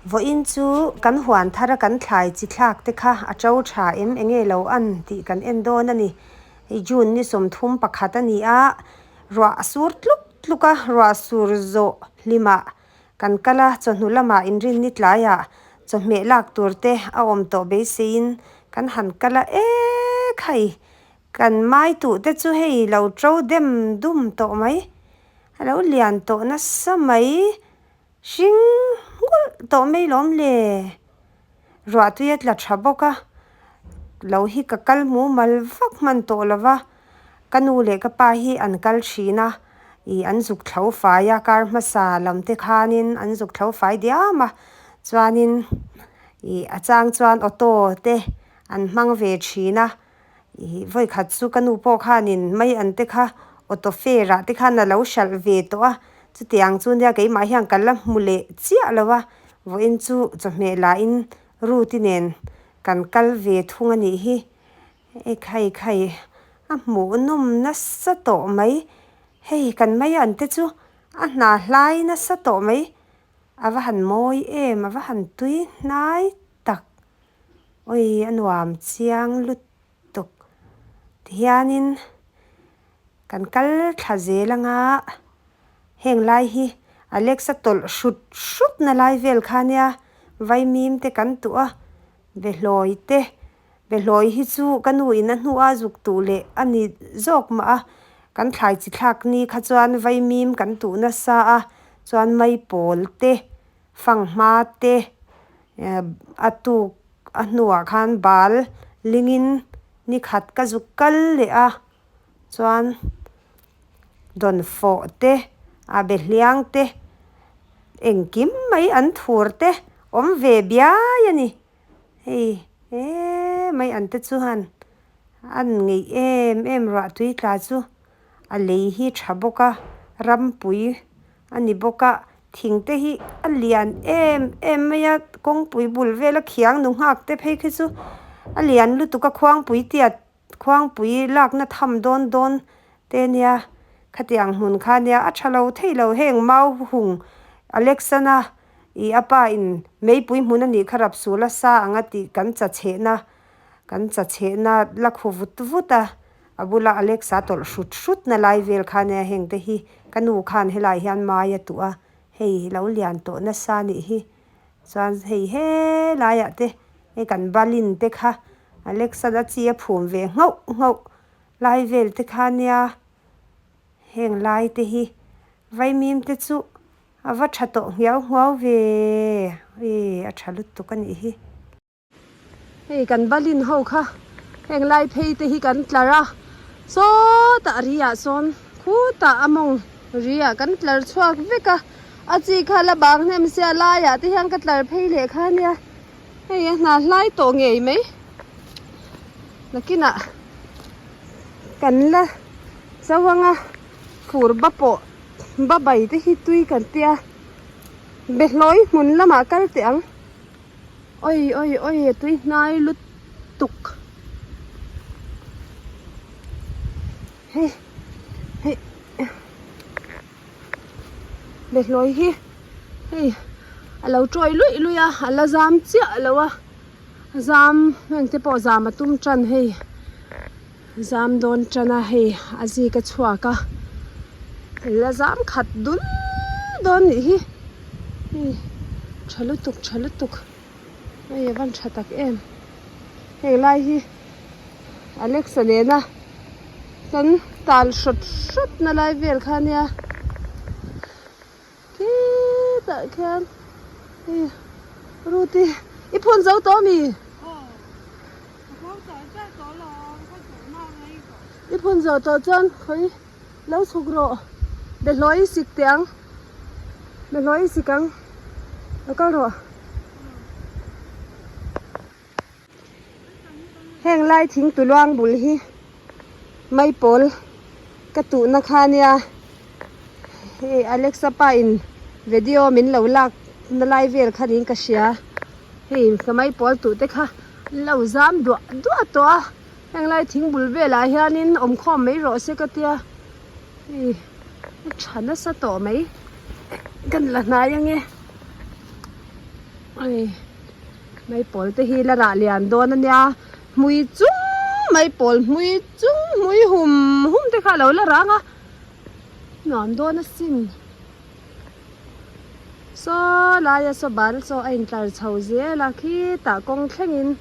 Vawiin chu kan huan thara kan thlai chi thlak te kha a to tha em enge lo an tih kan en dawn a ni. Hei June ni 31 a ni a, ruah a sur tluk tluk a, ruah sur zawh hlimah kan kal a, chawhnu lamah inrinni tlaiah chawhmeh lak tur te a awm tawh beiseiin kan han kal a ek hei kan mai tuh te chu hei lo to dem dum tawh mai a lo lian tawh nasa mai. Hring nghulh tawh mai lawm le. Ruah tui a tla tha bawk a, lo hi ka kal mumal vak hman tawh lo va, ka nu leh ka pa hi an kal thin a, ih an zuk thlo fai a kar hmasa lam te khanin an zuk thlo fai diam a, chuanin ih a chang chuan auto te an hmang ve thin a, ih vawi khat chu ka nu pawh khanin mai an te kha auto fare ah te khan a lo hralh ve tawh a. Chutiang chu nia keimah hian ka la hmu leh chiah lo a, vawiin chu chawhmeh lahin Ruth-i nen kan kal ve thung a nih hi. Ekhai khai a hmuh nawm nasa tawh mai, hei kan mai an te chu a hna hlai nasa tawh mai, a va han mawi em, a va han tui hnai tak, awi a nuam chiang lutuk tihianin. Kan kal thla zel anga heng lai hi Alexa tawlh hrut hrut na lai vel kha nia vaimim te kan tuh a behlawi te behlawi hi chu ka nu in a hnu a zuk tuh leh a ni zawk mah a kan thlai chi thlak ni kha chuan vaimim kan tuh nasa a chuan maipawl te fanghma te a tuk a hnuah khan bal lingin ni khat ka zuk kal leh a. Chuan dawnfawh te a behliang te engkim mai an thur te awm ve biai a ni hei he mai an te chuan an ngeih em em ruah tui tla chu a lei hi tha bawk a rampui a ni bawk a thing te hi a lian em em mai a kawngpui bul vela khiang nu nghak te phei khi chu a lian lutuk a khuangpui tiat. Khuangpui lakna tham dawn dawn te nia, khatiang hmun kha nia a tha lo thei lo heng mau hung Alexana ih a pa in meipui hmun a nih kha rap sul a sa ang a tih kan cha chhehna kan cha chhehna la khu vut vut a, a bula Alexa tawlh hrut hrut na lai vel kha nia heng te hi ka nu khan helai hian mai a tuh a, hei lo lian tawh nasa nih hi. Chuan hei helaiah te hei kan balin te kha Alexa-a chi a phum ve nghauh nghauh lai vel te kha nia heng lai te hi vaimim te chu a va tha tawh nghiau nghiau ve e a tha lutuk a nih hi. Hei kan balin ho kha heng lai phei te hi kan tlar a sawtah ri ah sawn khutah a mawng ri ah kan tlar chhuak vek a a chi kha la bang hnem sia laiah te hian ka tlar phei leh kha ania hei a hna hlai tawh ngei mai nakinah kan la zo anga fur ba pawh ba bai te hi tui kan tia behlawi hmun lamah kal teh ang. Oi oi oi a tui hnai lutuk hei hei behlawi hi hei a lo tuai luih luih a a la zam chiah lo a zam heng te pawh zam a tum tan hei zam dawn tan a hei a zik a chhuak a la zam khat dul dawn nih hi hei tha lutuk tha lutuk hei a van tha tak em heng lai hi Alexa nena kan tal hrawt hrawt na lai vel kha ania khitah khian hei Ruti i phun zo tawh ami? I phun zo tawh chuan khawi lo chhuk rawh behlawi i sik teh ang behlawi i sik ang lo kal rawh. Heng lai thing tuluang bul hi maipawl ka tuhna kha nia hei Alexa pa in video min lo lak na lai vel kha niin ka hria hei ka maipawl tuh te kha an lo zam duah duah tawh a heng lai thing bul velah hianin awm khawm mai rawh se ka tia hei a tha nasa tawh mai kan la hnai ange. Hei maipawl te hi la rah lian dawn a nia hmui chung maipawl hmui chung hmui hum hum te kha a lo la rang a nuam dawn asin saw laia saw bal saw a intlar chho zel a khitah kawng thlengin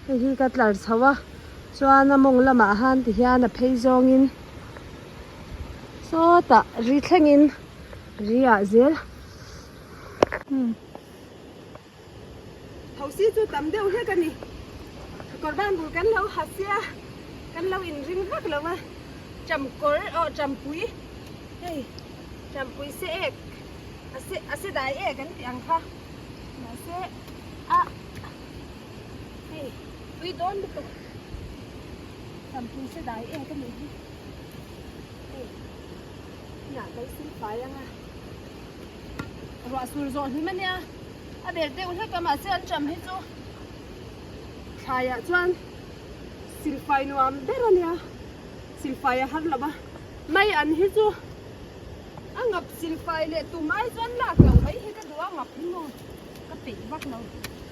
hei hi ka tlar chho a chuan a mawng lamah han ti hian a phei zawngin sawtah ri thlengin ri ah zel. Thosi chu tam deuh hlek a ni. Kawr ban bul kan lo ha sia, kan lo inring vak lo a. Chamkawr aw champui hei champui se ek a se a se dai ek an tih ang kha mahse a hei tui dawn lutuk champui se dai ek a nih hi hei inah kan silfai ang a. Ruah sur zawh hlim a nia, a bel deuh hlek a mahse an ṭam hi chu thlaiah chuan silfai nuam ber a nia, silfai a har lo va, mai an hi chu a ngap silfai leh tum ai chuan lak loh mai hi ka duh a, ngap hi maw ka peih vak lo,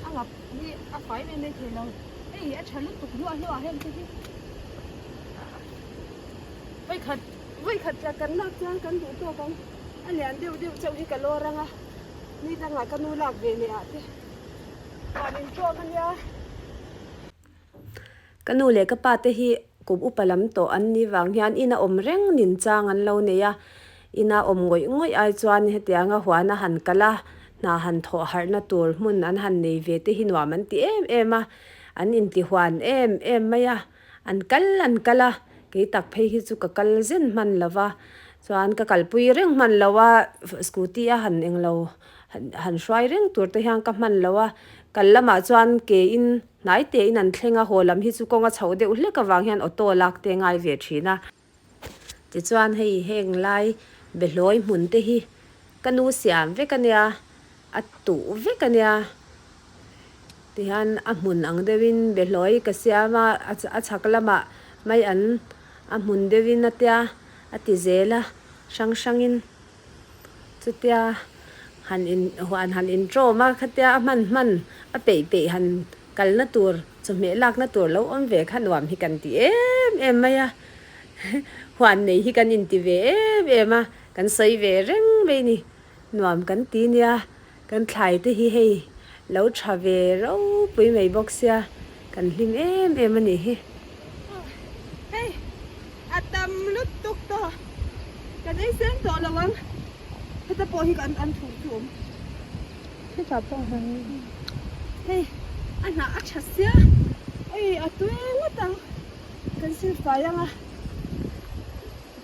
a ngap hi a fai mai mai thei lo, hei a ṭha lutuk hluah hluah heng te hi vawikhat vawikhat tla kan lak chuan kan duh tawk ang. A lian deuh deuh chauh hi ka lawr ang a, ni dangah ka nu lak ve leh ah te huan in ṭawm a nia. Ka nu leh ka pa te hi kum upa lam tawh an ni vang hian ina awm reng nin chang an lo nei a, ina awm ngawih ngawih ai chuan hetianga huan a han kal a, hna han thawh harhna tur hmun an han nei ve te hi nuam an ti em em a, an inti huan em em mai a. An kal an kal a, kei tak phei hi chu ka kal zen hman lo va, chuan ka kalpui reng hman lo a, scooty a han englo han hruai reng tur te hian ka hman lo a, kal lamah chuan ke in hnai te in an thleng a, haw lam hi chu kawng a chhoh deuh hlek avang hian auto lak te ngai ve thin a. Tichuan hei heng lai behlawi hmun te hi ka nu siam vek a nia, a tuh vek a nia. Tihian a hmun ang deuhin behlawi ka siam a, a chhak lamah mai an a hmun deuhin a tia a ti zel a, hrang hrangin chutia han in huan han intawm a khatia a hman hman a peih peih han kalna tur chawhmeh lakna tur lo awm ve kha nuam hi kan ti em em mai a, huan nei hi kan inti ve em em a, kan sawi ve reng mai a ni, nuam kan ti nia. Kan thlai te hi hei lo tha ve ropui mai bawk sia, kan hlim em em a nih hi. Hei a tam lutuk tawh, kan ei seng tawh lo ang, heta pawh hi an an thuh chu awm. Hetah pawh han. Hei a hnah a tha sia, ei a tui ngawt ang, kan silfai ang a,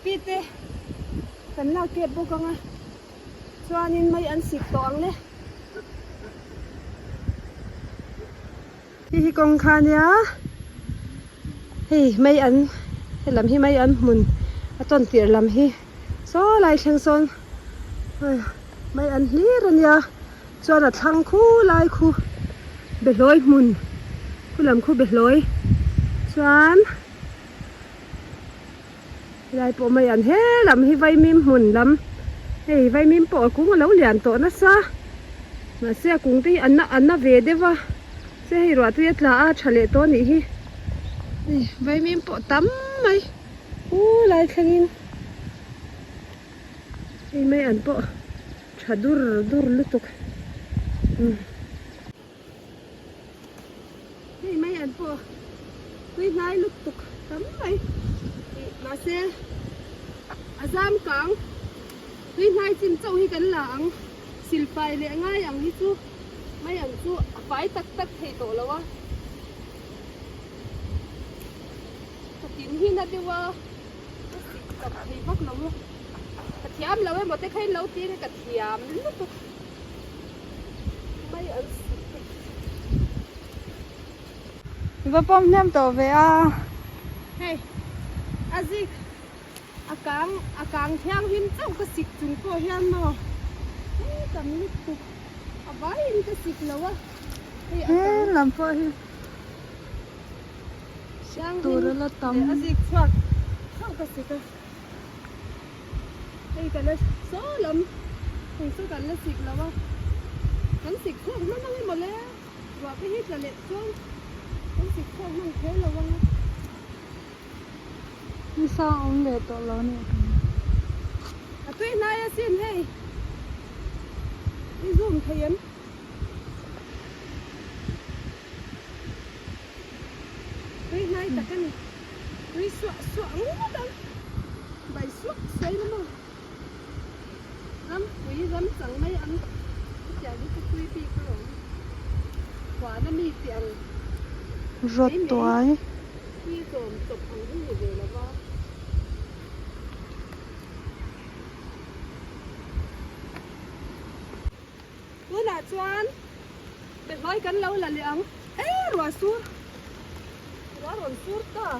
pi te kan lak kep bawk ang a. Chuanin mai an sik tawh ang le. Hei hi kawng kha ania hei mai an helam hi mai an hmun a tawn tirh lam hi saw lai thleng sawn mai an hlir ania chuan a thlang khu lai khu behlawi hmun khu lam khu behlawi chuan. Helai pawh mai an he lam hi vaimim hmun lam hei vaimim pawh a kung alo lian tawh nasa mahse a kung te hi an a na ve deuh a se hei ruah tui a tla a tha leh tawh anih hi hei vaimim pawh tam mai u lai thlengin hei mai an pawh tha dur dur lutuk umm. Hei mai an pawh tui hnai lutuk tam mai ih mahse a zam kang tui hnai chin chauh hi kan la ang silfai leh ngai ang hi chu mai ang chu a fai tak tak thei tawh lo a ka tin hi na deuh a ka sik chak thei vak lo a ka thiam lo emaw te kha in lo ti a ka thiam lutuk. Mai an sik te. Va pawm hnem tawh ve a. Hei a zik a kang a kang thianghlim chauh ka sik chung pawh hian maw hei tam lutuk a vaiin ka sik lo a hei a kang. He lam pawh hi sik tur a la tam. A zik chhuak chauh ka sik a. Hei kan la saw lam hei saw kan la sik lo a. Kan sik chhuak hman ang emaw le? Ruah te hi tla leh chuan kan sik chhuak hman kher lo ang a. Ni sang awm ve tawh lo nih ka nia. A tui hnai asin hei. I zoom thei em? Tui hnai tak a ni. Tui suah suah ngawt ang. Bai suak suai na maw. Rampui ram chang mai ang chutiang hi chu tui bik alawm. Huan a mi tih ang Rawt tuai. Tui zawm chawp ang hi ni ve lo va. Tunah chuan Behlawi kan lo la leh ang. E ruah sur ruah rawn sur ta.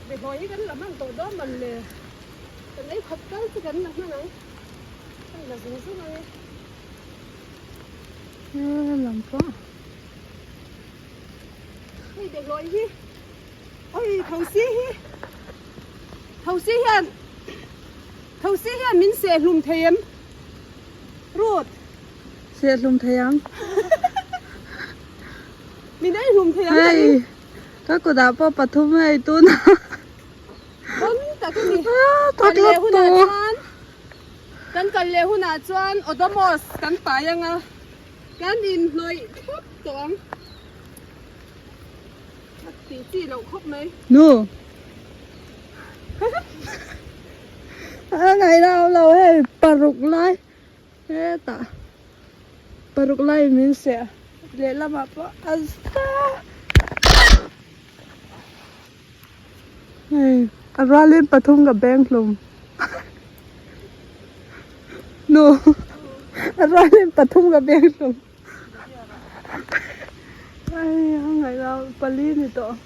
Behlawi hi kan la hman tawh dawn man le. Kan ei khat kal chu kan la hman ang. Kan la zung zung ang e. E lam pawh. Hei Behlawi hi oi thosi hi thosi hian thosi hian min seh hlum thei em? Ruth. Seh hlum thei ang. Min ei hlum thei ang. Hei ka kutah pawh pathum hei tunah. Bon tak a ni. Kal leh hunah chuan kan kal leh hunah chuan Odomos kan pai ang a, kan inhnawih thlap tawh ang. A tih chi loh khawp mai. Nu. A ngaih lo lo hei paruk lai hetah paruk lai min seh lehlamah pawh a za hei a rualin pathum ka beng hlum nu a rualin pathum ka beng hlum hei a ngaih lo pali ni tawh.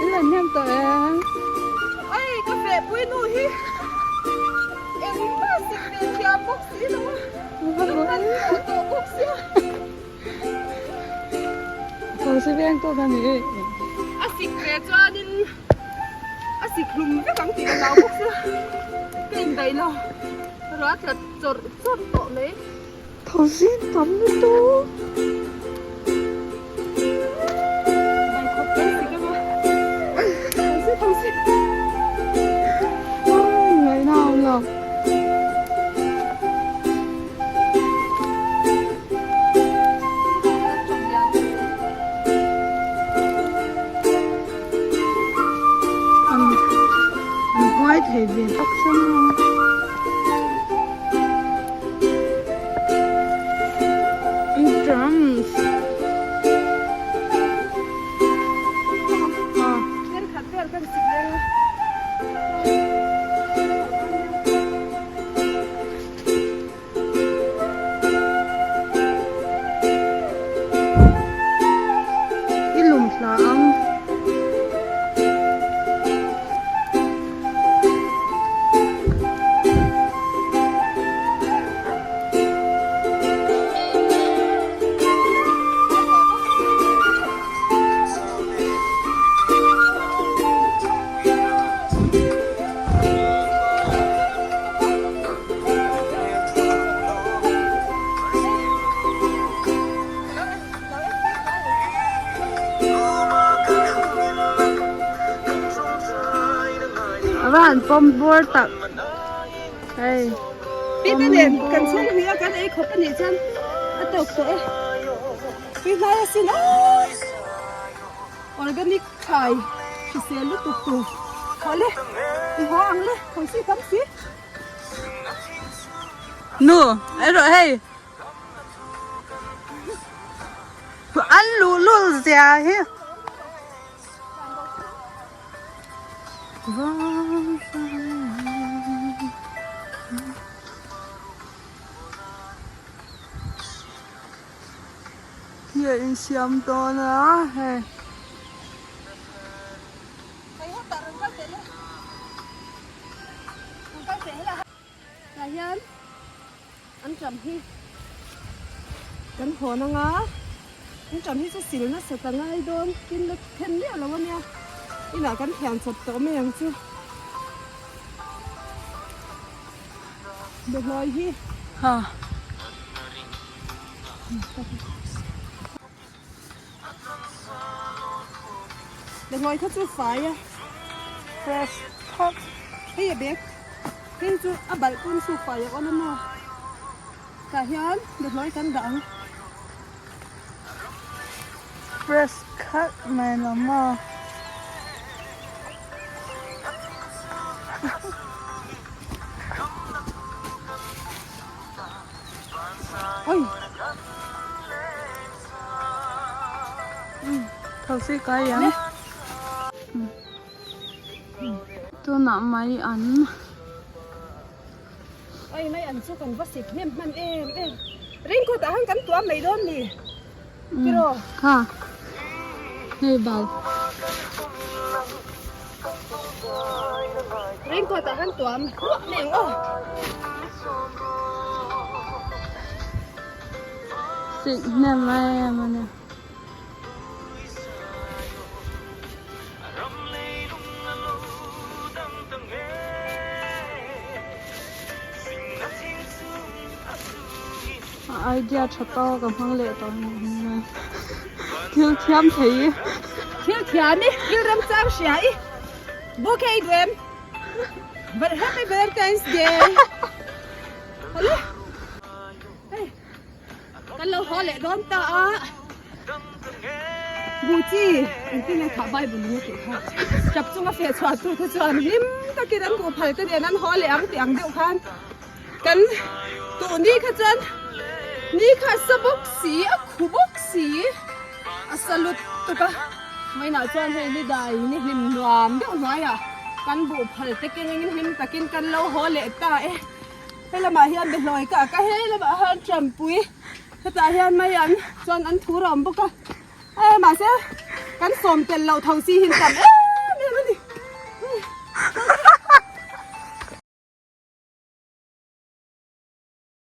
I la hnem tawh em? Ai ka feh pui nu hi engmah sik ve thiam bawk si lo a, ka hman tawh tawh bawk sia. Tho si veng pawh ka ni. A sik ve chuanin a sik hlum vek ang tih ka hlau bawk sia, ka indaih lo ruah tla chawrh chawrh tawh mai. Tho zing tam lutuk. Bai khawp kan sik anga, tho si tho si. Ngaihna a awm lo. An huai thei ve tak sia maw. Drums. I lum hla ang. A va han pawm bawr tak. Hei. Pite nen kan chhung hnih a kan ei khawp a nih chuan a tawk tawh e. Tui hnai asin aw. Organic thlai hrisel lutuk tur. Haw le, i haw ang le, hawi si tam si. Nu, erawh hei. An luhlul zia hi. Hi a insiam dawn a hei. Tah hian an ṭam hi kan hawn anga an ṭam hi chu sil nasa ta ngai dawn tin la then miah lo ania inah kan thian chawp tawh mai ang chu behlawi hi ha Behlawi kha chu fai a fresh thawk hei a bag hei chu a balh pawn chu fai a awl a maw tah hian behlawi kan dah ang. Fresh khat mai lo maw. Oi. Thosi kai ang. Tunah mai an. Oi mai an chu kan va sik hnem hman em em. Raincoat ah han kan tuam mai dawn ni. Tiraw. Kha. Hei bal. Raincoat ah han tuam ruah mai ang aw. Sik hnem em a ni. A idea tha tawk a hmang leh tawh a thil thiam thei i. Thil thiam i, thil remchang hria i, bouquet duem. But happy Valentine's Day. Hale. Hei. Kan lo haw leh dawn ta a. Buchi engtin nge kha Bible in a tih kha. Tap chunga feh chhuah tu te chuan hlim takin an buh phal te nen an haw leh ang tih ang deuh khan kan tuh ni kha chuan ni kha a sa bawk si a khu bawk si a sa lut tuk a. Vawiinah chuan hei ni dai ni hlim nuam deuh hnuaiah kan buh phal te kengin hlim takin kan lo haw leh ta e. He lamah hian behlawi ka ak a, he lamah hian Trumpui hetah hian mai an chuan an thu rawm bawk a, e mahse kan sawm tel loh tho si hi an tam em.